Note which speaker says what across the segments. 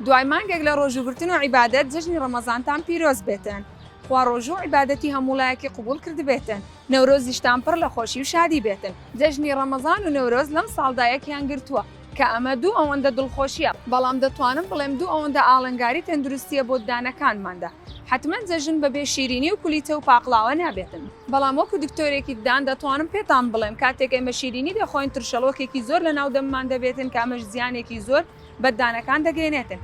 Speaker 1: دوای مانگێک لە ڕۆژووگرتن و عیبادەت جەژنی ڕەمەزانتان پیرۆز بێتن. خوا ڕۆژوو و عیبادەتی هەموو لایەکی قبوڵ کردبێتن. نەورۆزیشتان پڕ لە خۆشی و شادی بێتن. جەژنی ڕەمەزان و نەورۆز لەم ساڵدا یەکیان گرتووە، کە ئەمە دوو ئەوەندە دڵخۆشییە، بەڵام دەتوانم بڵێم دوو ئەوەندە ئاڵنگاری تەندروستییە بۆ ددانەکانماندا. حەتمەن جەژن بەبێ شیرینی و کولیتە و پاقلاوە نابێتن. بەڵام وەکو دکتۆرێکی ددان دەتوانم پێتان بڵێم کاتێک ئێمە شیرینی دەخۆین ترشەڵۆکێکی زۆر لەناو دەممان دەبێتن کە ئەمەش زیانێکی زۆر بە ددانەکان دەگەیەنێتن.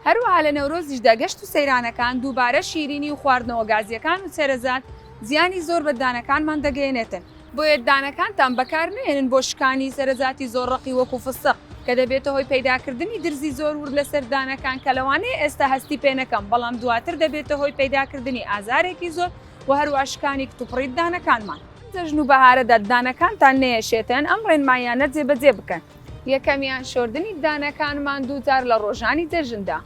Speaker 1: هەروەها لە نەورۆزیشدا گەشت و سەیرانەکان دووبارە شیرینی و خواردنەوە گازییەکان و چەرەزات زیانی زۆر بە ددانەکانمان دەگەیەنێتن. بۆیە ددانەکانتان بەکار مەهێنن بۆ شکانی سەرەزاتی زۆر ڕەقی وەکو فستق کە دەبێتە هۆی پەیداکردنی درزی زۆر ورد لەسەر ددانەکان کە لەوانەیە ئێستا هەستی پێ نەکەم بەڵام دواتر دەبێتە هۆی پەیداکردنی ئازارێکی زۆر و هەروا شکانی کتوپڕی ددانەکانمان. لەم جەژن و بەهارەدا ددانەکانتان نەیەشێتن ئەم ڕێنماییانە جێبەجێ بکەن. یەکەمیان شۆردنی ددانەکانمان دووجار لە ڕۆژانی جەژندا.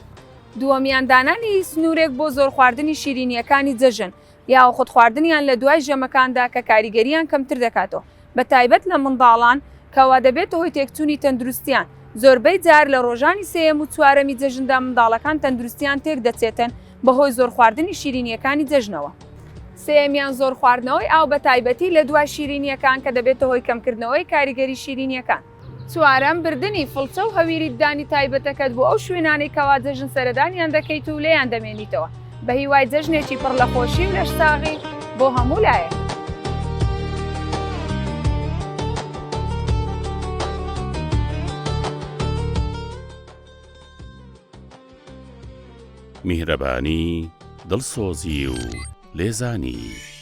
Speaker 1: دووەمیان دانانی سنوورێک بۆ زۆرخواردنی شیرینییەکانی جەژن یاخود خواردنیان لە دوای ژەمەکاندا کە کاریگەرییان کەمتر دەکاتەوە بە تایبەت لە منداڵان کەوا دەبێتە هۆی تێکچوونی تەندروستیان زۆربەی جار لە ڕۆژانی سێیەم و چوارەمی جەژندا منداڵەکان تەندروستیان تێک دەچێتن بەهۆی زۆر خواردنی شیرینییەکانی جەژنەوە. سێیەمیان زۆر خواردنەوەی ئاو بە تایبەتی لە دوای شیرینییەکان کە دەبێتە هۆی کەمکردنەوەی کاریگەری شیرینییەکان. چوارەم، بردنی فڵچە و هەویری ددانی تایبەتەکەت بۆ ئەو شوێنانەی کەوا جەژن سەردانیان دەکەیت و لێیان دەمێنیتەوە. بەهیوای جەژنێکی پڕ لە خۆشی و لەشساغی بۆ هەموو لایەک.
Speaker 2: میهرەبانی، دڵسۆزی و لێزانی.